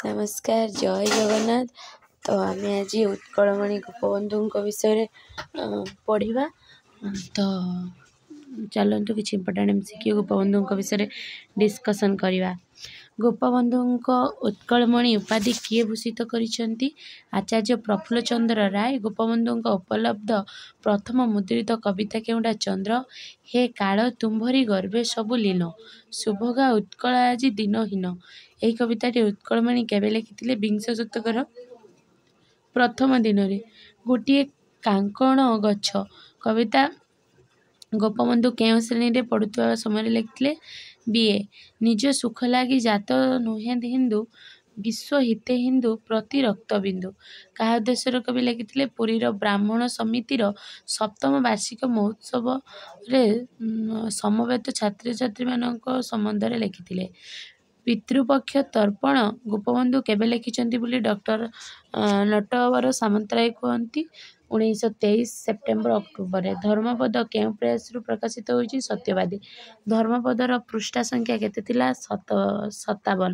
ନମସ୍କାର, ଜୟ ଜଗନ୍ନାଥ। ତ ଆମେ ଆଜି ଉତ୍କଳମଣି ଗୋପବନ୍ଧୁଙ୍କ ବିଷୟରେ ପଢ଼ିବା। ତ ଚାଲନ୍ତୁ, କିଛି ଇମ୍ପୋର୍ଟାଣ୍ଟ ଏମ୍ସିକ୍ୟୁ ଗୋପବନ୍ଧୁଙ୍କ ବିଷୟରେ ଡିସ୍କସନ୍ କରିବା। ଗୋପବନ୍ଧୁଙ୍କ ଉତ୍କଳମଣି ଉପାଧି କିଏ ଭୂଷିତ କରିଛନ୍ତି? ଆଚାର୍ଯ୍ୟ ପ୍ରଫୁଲ୍ଲ ଚନ୍ଦ୍ର ରାୟ। ଗୋପବନ୍ଧୁଙ୍କ ଉପଲବ୍ଧ ପ୍ରଥମ ମୁଦ୍ରିତ କବିତା କେଉଁଟା? ଚନ୍ଦ୍ର। ହେ କାଳ ତୁମ୍ଭରି ଗର୍ଭେ ସବୁ ଲୀନ, ଶୁଭଗା ଉତ୍କଳ ଆଜି ଦିନହୀନ, ଏହି କବିତାଟି ଉତ୍କଳମଣି କେବେ ଲେଖିଥିଲେ? ବିଂଶ ଶତକର ପ୍ରଥମ ଦିନରେ। ଗୋଟିଏ କାଙ୍କଣ ଗଛ କବିତା ଗୋପବନ୍ଧୁ କେଉଁ ଶ୍ରେଣୀରେ ପଢ଼ୁଥିବା ସମୟରେ ଲେଖିଥିଲେ? ବି.ଏ। ନିଜ ସୁଖ ଲାଗି ଜାତ ନୁହେଁ ହିନ୍ଦୁ, ବିଶ୍ୱ ହିତେ ହିନ୍ଦୁ ପ୍ରତି ରକ୍ତବିନ୍ଦୁ, କାହା ଉଦ୍ଦେଶ୍ୟରେ କବି ଲେଖିଥିଲେ? ପୁରୀର ବ୍ରାହ୍ମଣ ସମିତିର ସପ୍ତମ ବାର୍ଷିକ ମହୋତ୍ସବରେ ସମବେତ ଛାତ୍ରଛାତ୍ରୀମାନଙ୍କ ସମ୍ବନ୍ଧରେ ଲେଖିଥିଲେ। ପିତୃପକ୍ଷ ତର୍ପଣ ଗୋପବନ୍ଧୁ କେବେ ଲେଖିଛନ୍ତି ବୋଲି ଡକ୍ଟର ନଟବର ସାମନ୍ତରାୟ କୁହନ୍ତି? 1923 ସେପ୍ଟେମ୍ବର ଅକ୍ଟୋବରରେ। ଧର୍ମପଦ କେଉଁ ପ୍ରେସରୁ ପ୍ରକାଶିତ ହୋଇଛି? ସତ୍ୟବାଦୀ। ଧର୍ମପଦର ପୃଷ୍ଠା ସଂଖ୍ୟା କେତେ ଥିଲା? 57।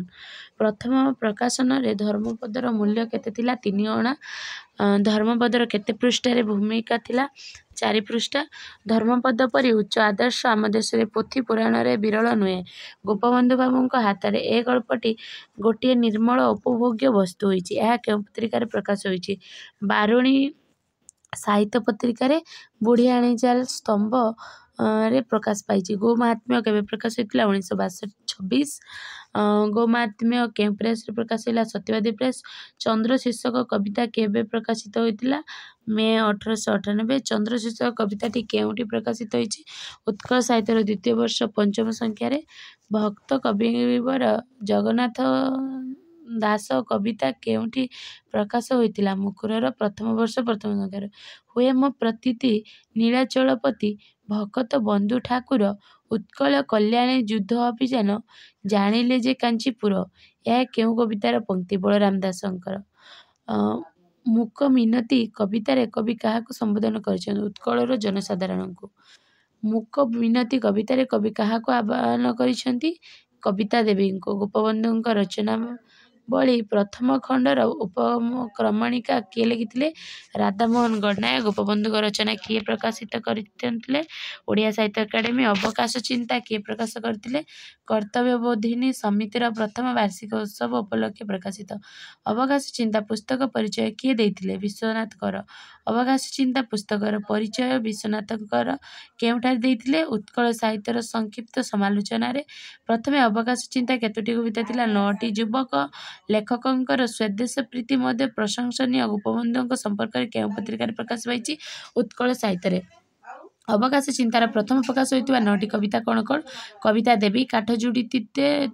ପ୍ରଥମ ପ୍ରକାଶନରେ ଧର୍ମପଦର ମୂଲ୍ୟ କେତେ ଥିଲା? 3 ଅଣା। ଧର୍ମପଦର କେତେ ପୃଷ୍ଠାରେ ଭୂମିକା ଥିଲା? 4 ପୃଷ୍ଠା। ଧର୍ମପଦ ପରି ଉଚ୍ଚ ଆଦର୍ଶ ଆମ ଦେଶରେ ପୋଥି ପୁରାଣରେ ବିରଳ ନୁହେଁ, ଗୋପବନ୍ଧୁ ବାବୁଙ୍କ ହାତରେ ଏ ଗଳ୍ପଟି ଗୋଟିଏ ନିର୍ମଳ ଉପଭୋଗ୍ୟ ବସ୍ତୁ ହୋଇଛି, ଏହା କେଉଁ ପତ୍ରିକାରେ ପ୍ରକାଶ ହୋଇଛି? ବାରୁଣୀ ସାହିତ୍ୟ ପତ୍ରିକାରେ ବୁଢ଼ିଆଣୀଜାଲ ସ୍ତମ୍ଭରେ ପ୍ରକାଶ ପାଇଛି। ଗୋ ମାହାତ୍ମ୍ୟ କେବେ ପ୍ରକାଶ ହୋଇଥିଲା? 1962 26। ଗୋ ମାହାତ୍ମ୍ୟ କେଉଁ ପ୍ରେସରେ ପ୍ରକାଶ ହେଲା? ସତ୍ୟବାଦୀ ପ୍ରେସ। ଚନ୍ଦ୍ର ଶୀର୍ଷକ କବିତା କେବେ ପ୍ରକାଶିତ ହୋଇଥିଲା? ମେ 1898। ଚନ୍ଦ୍ର ଶୀର୍ଷକ କବିତାଟି କେଉଁଠି ପ୍ରକାଶିତ ହୋଇଛି? ଉତ୍କଳ ସାହିତ୍ୟର ଦ୍ୱିତୀୟ ବର୍ଷ ପଞ୍ଚମ ସଂଖ୍ୟାରେ। ଭକ୍ତ କବିବର ଜଗନ୍ନାଥ ଦାସ କବିତା କେଉଁଠି ପ୍ରକାଶ ହୋଇଥିଲା? ମୁକୁରର ପ୍ରଥମ ବର୍ଷ ପ୍ରଥମ ସଂଖ୍ୟାରେ। ହୁଏ ମୋ ପ୍ରତୀତି ନୀଳାଚଳପତି ଭକତ ବନ୍ଧୁ ଠାକୁର, ଉତ୍କଳ କଲ୍ୟାଣେ ଯୁଦ୍ଧ ଅଭିଯାନ ଜାଣିଲେ ଯେ କାଞ୍ଚିପୁର, ଏହା କେଉଁ କବିତାର ପଂକ୍ତି? ବଳରାମ ଦାସଙ୍କର। ମୂକ ମିନତୀ କବିତାରେ କବି କାହାକୁ ସମ୍ବୋଧନ କରିଛନ୍ତି? ଉତ୍କଳର ଜନସାଧାରଣଙ୍କୁ। ମୂକ ମିନତୀ କବିତାରେ କବି କାହାକୁ ଆହ୍ୱାନ କରିଛନ୍ତି? କବିତା ଦେବୀଙ୍କୁ। ଗୋପବନ୍ଧୁଙ୍କ ରଚନାବଳୀ ପ୍ରଥମ ଖଣ୍ଡର ଉପକ୍ରମଣିକା କିଏ ଲେଖିଥିଲେ? ରାଧାମୋହନ ଗଡ଼ନାୟକ। ଗୋପବନ୍ଧୁଙ୍କ ରଚନା କିଏ ପ୍ରକାଶିତ କରିଥିଲେ? ଓଡ଼ିଆ ସାହିତ୍ୟ ଏକାଡେମୀ। ଅବକାଶ ଚିନ୍ତା କିଏ ପ୍ରକାଶ କରିଥିଲେ? କର୍ତ୍ତବ୍ୟବୋଧିନୀ ସମିତିର ପ୍ରଥମ ବାର୍ଷିକ ଉତ୍ସବ ଉପଲକ୍ଷେ ପ୍ରକାଶିତ। ଅବକାଶ ଚିନ୍ତା ପୁସ୍ତକ ପରିଚୟ କିଏ ଦେଇଥିଲେ? ବିଶ୍ୱନାଥ କର। ଅବକାଶ ଚିନ୍ତା ପୁସ୍ତକର ପରିଚୟ ବିଶ୍ୱନାଥ କର କେଉଁଠାରେ ଦେଇଥିଲେ? ଉତ୍କଳ ସାହିତ୍ୟର ସଂକ୍ଷିପ୍ତ ସମାଲୋଚନାରେ। ପ୍ରଥମେ ଅବକାଶ ଚିନ୍ତା କେତୋଟି କବିତା ଥିଲା? 9ଟି। ଯୁବକ ଲେଖକଙ୍କର ସ୍ୱଦେଶ ପ୍ରୀତି ମଧ୍ୟ ପ୍ରଶଂସନୀୟ ଗୋପବନ୍ଧୁଙ୍କ ସମ୍ପର୍କରେ କେଉଁ ପତ୍ରିକାରେ ପ୍ରକାଶ ପାଇଛି? ଉତ୍କଳ ସାହିତ୍ୟରେ। ଅବକାଶ ଚିନ୍ତାର ପ୍ରଥମ ପ୍ରକାଶ ହୋଇଥିବା 9ଟି କବିତା କ'ଣ କ'ଣ? କବିତା ଦେବୀ, କାଠଯୋଡ଼ି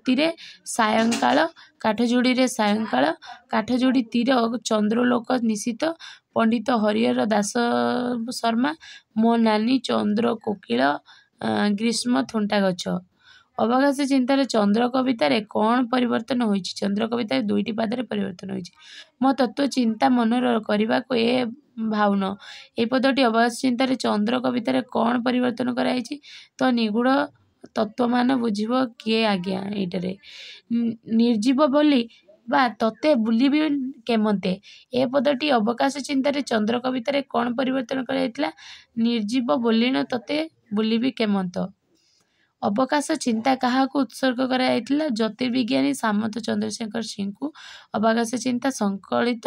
ତୀରେ ସାୟଙ୍କାଳ, କାଠଯୋଡ଼ିରେ ସାୟଙ୍କାଳ, କାଠଯୋଡ଼ି ତୀର ଚନ୍ଦ୍ରାଲୋକ ନିଶୀଥ, ପଣ୍ଡିତ ହରିହର ଦାସ ଶର୍ମା, ମୋ ନାନୀ, ଚନ୍ଦ୍ର କୋକିଳ, ଗ୍ରୀଷ୍ମ ଥୁଣ୍ଟା ଗଛ। ଅବକାଶ ଚିନ୍ତାରେ ଚନ୍ଦ୍ର କବିତାରେ କ'ଣ ପରିବର୍ତ୍ତନ ହୋଇଛି? ଚନ୍ଦ୍ର କବିତାରେ 2ଟି ପାଦରେ ପରିବର୍ତ୍ତନ ହୋଇଛି। ମୋ ତତ୍ତ୍ୱ ଚିନ୍ତା ମନର କରିବାକୁ ଏ ଭାଉନ, ଏହି ପଦଟି ଅବକାଶ ଚିନ୍ତାରେ ଚନ୍ଦ୍ର କବିତାରେ କ'ଣ ପରିବର୍ତ୍ତନ କରାଯାଇଛି? ତ ନିଗୂଢ଼ ତତ୍ତ୍ୱମାନ ବୁଝିବ କିଏ ଆଜ୍ଞା ଏଇଟାରେ। ନିର୍ଜୀବ ବୋଲି ବା ତତେ ବୁଲିବି କେମନ୍ତେ, ଏ ପଦଟି ଅବକାଶ ଚିନ୍ତାରେ ଚନ୍ଦ୍ର କବିତାରେ କ'ଣ ପରିବର୍ତ୍ତନ କରାଯାଇଥିଲା? ନିର୍ଜୀବ ବୋଲିଣ ତତେ ବୁଲିବି କେମନ୍ତ। ଅବକାଶ ଚିନ୍ତା କାହାକୁ ଉତ୍ସର୍ଗ କରାଯାଇଥିଲା? ଜ୍ୟୋତିର୍ବିଜ୍ଞାନୀ ସାମନ୍ତ ଚନ୍ଦ୍ରଶେଖର ସିଂଙ୍କୁ। ଅବକାଶ ଚିନ୍ତା ସଂକଳିତ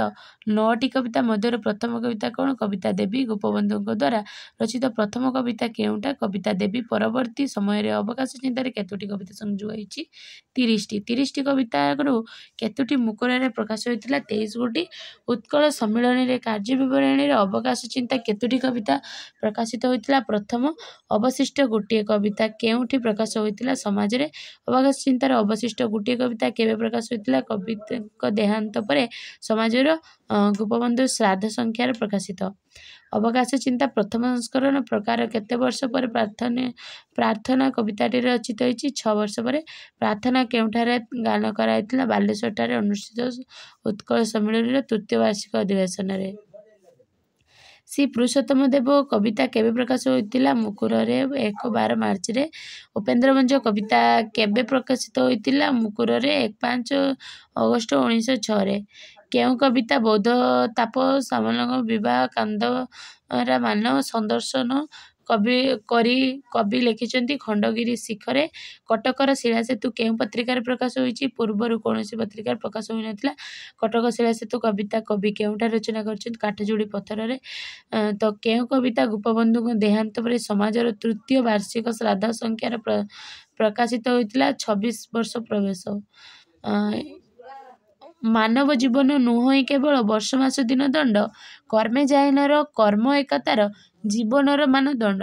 9ଟି କବିତା ମଧ୍ୟରୁ ପ୍ରଥମ କବିତା କ'ଣ? କବିତା ଦେବୀ। ଗୋପବନ୍ଧୁଙ୍କ ଦ୍ୱାରା ରଚିତ ପ୍ରଥମ କବିତା କେଉଁଟା? କବିତା ଦେବୀ। ପରବର୍ତ୍ତୀ ସମୟରେ ଅବକାଶ ଚିନ୍ତାରେ କେତୋଟି କବିତା ସଂଯୋଗ ହୋଇଛି? 30ଟି। 30ଟି କବିତାରୁ କେତୋଟି ମୁକୁରରେ ପ୍ରକାଶ ହୋଇଥିଲା? 23 ଗୋଟି। ଉତ୍କଳ ସମ୍ମିଳନୀରେ କାର୍ଯ୍ୟ ବିବରଣୀରେ ଅବକାଶ ଚିନ୍ତା କେତୋଟି କବିତା ପ୍ରକାଶିତ ହୋଇଥିଲା? ପ୍ରଥମ ଅବଶିଷ୍ଟ ଗୋଟିଏ କବିତା କେଉଁଠି ପ୍ରକାଶ ହୋଇଥିଲା? ସମାଜରେ। ଅବକାଶ ଚିନ୍ତାର ଅବଶିଷ୍ଟ ଗୋଟିଏ କବିତା କେବେ ପ୍ରକାଶ ହୋଇଥିଲା? କବିଙ୍କ ଦେହାନ୍ତ ପରେ ସମାଜର ଗୋପବନ୍ଧୁ ଶ୍ରାଦ୍ଧ ସଂଖ୍ୟାରେ ପ୍ରକାଶିତ। ଅବକାଶ ଚିନ୍ତା ପ୍ରଥମ ସଂସ୍କରଣ ପ୍ରକାର କେତେ ବର୍ଷ ପରେ ପ୍ରାର୍ଥନା କବିତାଟି ରଚିତ ହୋଇଛି? 6 ବର୍ଷ ପରେ। ପ୍ରାର୍ଥନା କେଉଁଠାରେ ଗାନ କରାଯାଇଥିଲା? ବାଲେଶ୍ୱରଠାରେ ଅନୁଷ୍ଠିତ ଉତ୍କଳ ସମ୍ମିଳନୀର ତୃତୀୟ ବାର୍ଷିକ ଅଧିବେଶନରେ। ଶ୍ରୀ ପୁରୁଷୋତ୍ତମ ଦେବ କବିତା କେବେ ପ୍ରକାଶ ହୋଇଥିଲା? ମୁକୁରରେ 1-12 ମାର୍ଚ୍ଚରେ। ଉପେନ୍ଦ୍ର ଭଞ୍ଜ କବିତା କେବେ ପ୍ରକାଶିତ ହୋଇଥିଲା? ମୁକୁରରେ 1-5 ଅଗଷ୍ଟ 1906ରେ। କେଉଁ କବିତା ବୌଦ୍ଧ ତାପ ସାମଲଙ୍କ ବିବାହ କାନ୍ଦରା ମାନ ସନ୍ଦର୍ଶନ କବି କରି କବି ଲେଖିଛନ୍ତି? ଖଣ୍ଡଗିରି ଶିଖରେ। କଟକର ଶିଳା ସେତୁ କେଉଁ ପତ୍ରିକାରେ ପ୍ରକାଶ ହୋଇଛି? ପୂର୍ବରୁ କୌଣସି ପତ୍ରିକାରେ ପ୍ରକାଶ ହୋଇନଥିଲା। କଟକ ଶିଳା ସେତୁ କବିତା କବି କେଉଁଠାରେ ରଚନା କରିଛନ୍ତି? କାଠଯୋଡ଼ି ପଥରରେ। ତ କେଉଁ କବିତା ଗୋପବନ୍ଧୁଙ୍କ ଦେହାନ୍ତ ପରେ ସମାଜର ତୃତୀୟ ବାର୍ଷିକ ଶ୍ରାଦ୍ଧ ସଂଖ୍ୟାର ପ୍ରକାଶିତ ହୋଇଥିଲା? 26 ବର୍ଷ ପ୍ରବେଶ। ମାନବ ଜୀବନ ନୁହଁଇ କେବଳ ବର୍ଷ ମାସ ଦିନ ଦଣ୍ଡ, କର୍ମେ ଯାଏ ନର କର୍ମ ଏକତାର ଜୀବନର ମାନଦଣ୍ଡ,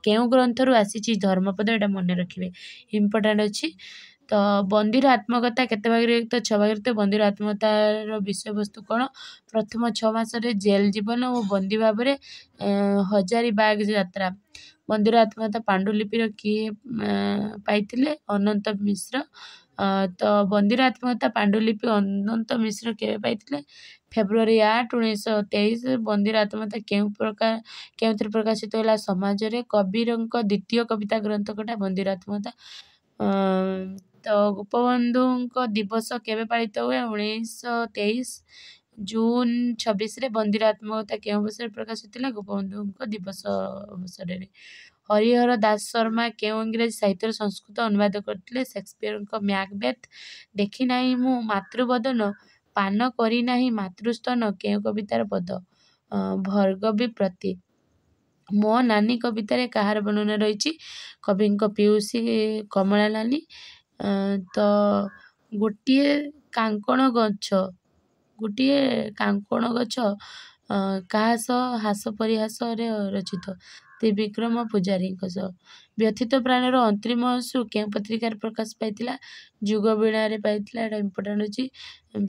କେଉଁ ଗ୍ରନ୍ଥରୁ ଆସିଛି? ଧର୍ମପଦ। ଏଇଟା ମନେ ରଖିବେ, ଇମ୍ପୋର୍ଟାଣ୍ଟ ଅଛି। ତ ବନ୍ଦୀର ଆତ୍ମକଥା କେତେ ଭାଗରେ ବିଭକ୍ତ? 6 ଭାଗରେ ବିଭକ୍ତ। ବନ୍ଦୀର ଆତ୍ମକଥାର ବିଷୟବସ୍ତୁ କ'ଣ? ପ୍ରଥମ 6 ମାସରେ ଜେଲ ଜୀବନ ଓ ବନ୍ଦୀ ଭାବରେ ହଜାରୀବାଗ ଯାତ୍ରା। ବନ୍ଦୀର ଆତ୍ମକଥା ପାଣ୍ଡୁଲିପିର କିଏ ପାଇଥିଲେ? ଅନନ୍ତ ମିଶ୍ର। ତ ବନ୍ଦୀର ଆତ୍ମକଥା ପାଣ୍ଡୁଲିପି ଅନନ୍ତ ମିଶ୍ର କେବେ ପାଇଥିଲେ? ଫେବୃଆରୀ 8 1923। ବନ୍ଦୀର ଆତ୍ମକଥା କେଉଁ ପ୍ରକାର କେଉଁଥିରେ ପ୍ରକାଶିତ ହେଲା? ସମାଜରେ। କବୀରଙ୍କ ଦ୍ୱିତୀୟ କବିତା ଗ୍ରନ୍ଥ କୋଉଟା? ବନ୍ଦୀର ଆତ୍ମକଥା। ତ ଗୋପବନ୍ଧୁଙ୍କ ଦିବସ କେବେ ପାଳିତ ହୁଏ? 1923 ଜୁନ 26ରେ। ବନ୍ଦୀର ଆତ୍ମକଥା କେଉଁ ଅବସରରେ ପ୍ରକାଶିତ ଥିଲା? ଗୋପବନ୍ଧୁଙ୍କ ଦିବସ ଅବସରରେ। ହରିହର ଦାସ ଶର୍ମା କେଉଁ ଇଂରାଜୀ ସାହିତ୍ୟର ସଂସ୍କୃତ ଅନୁବାଦ କରିଥିଲେ? ସେକ୍ସପିୟରଙ୍କ ମ୍ୟାକବେଥ। ଦେଖିନାହିଁ ମୁଁ ମାତୃବଦନ, ପାନ କରିନାହିଁ ମାତୃସ୍ତନ, କେଉଁ କବିତାର ପଦ? ଭର୍ଗବୀ ପ୍ରତି। ମୋ ନାନୀ କବିତାରେ କାହାର ବର୍ଣ୍ଣନା ରହିଛି? କବିଙ୍କ ପିଉସୀ କମଳା ନାନୀ। ତ ଗୋଟିଏ କାଙ୍କଣ ଗଛ, ଗୋଟିଏ କାଙ୍କଣ ଗଛ କାହା ସହ ହାସ ପରିହାସରେ ରଚିତ? ତ୍ରିବିକ୍ରମ ପୂଜାରୀଙ୍କ ସହ। ବ୍ୟଥିତ ପ୍ରାଣର ଅନ୍ତରୀମ ଅଶ୍ରୁ କେଉଁ ପତ୍ରିକାରେ ପ୍ରକାଶ ପାଇଥିଲା? ଯୁଗବୀଣାରେ ପାଇଥିଲା। ଏଇଟା ଇମ୍ପୋର୍ଟାଣ୍ଟ ଅଛି।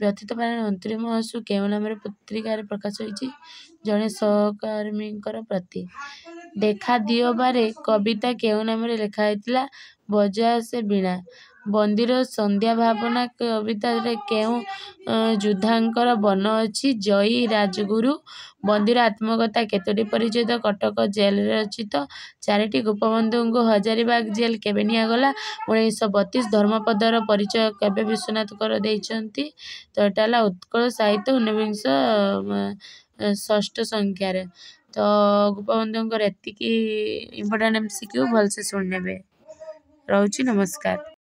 ବ୍ୟଥିତ ପ୍ରାଣର ଅନ୍ତରୀମ ଅଶ୍ରୁ କେଉଁ ନାମରେ ପତ୍ରିକାରେ ପ୍ରକାଶ ହୋଇଛି? ଜଣେ ସହକର୍ମୀଙ୍କର ପ୍ରତି। ଦେଖା ଦିଅବାରେ କବିତା କେଉଁ ନାମରେ ଲେଖା ହୋଇଥିଲା? ବଜାଅ ସେ ବୀଣା। ବନ୍ଦୀର ସନ୍ଧ୍ୟା ଭାବନା କବିତାରେ କେଉଁ ଯୋଦ୍ଧାଙ୍କର ବର୍ଣ୍ଣ ଅଛି? ଜୟୀ ରାଜଗୁରୁ। ବନ୍ଦୀର ଆତ୍ମକଥା କେତୋଟି ପରିଚ୍ଛେଦ କଟକ ଜେଲରେ ରଚିତ? 4ଟି। ଗୋପବନ୍ଧୁଙ୍କୁ ହଜାରୀବାଗ ଜେଲ କେବେ ନିଆଗଲା? 1932। ଧର୍ମପଦର ପରିଚୟ କେବେ ବିଶ୍ୱନାଥ କର ଦେଇଛନ୍ତି? ତ ଏଇଟା ହେଲା ଉତ୍କଳ ସାହିତ୍ୟ ଊନବିଂଶ ଷଷ୍ଠ ସଂଖ୍ୟାରେ। ତ ଗୋପବନ୍ଧୁଙ୍କର ଏତିକି ଇମ୍ପୋର୍ଟାଣ୍ଟ MCQ, ଭଲସେ ଶୁଣିନେବେ। ରହୁଛି, ନମସ୍କାର।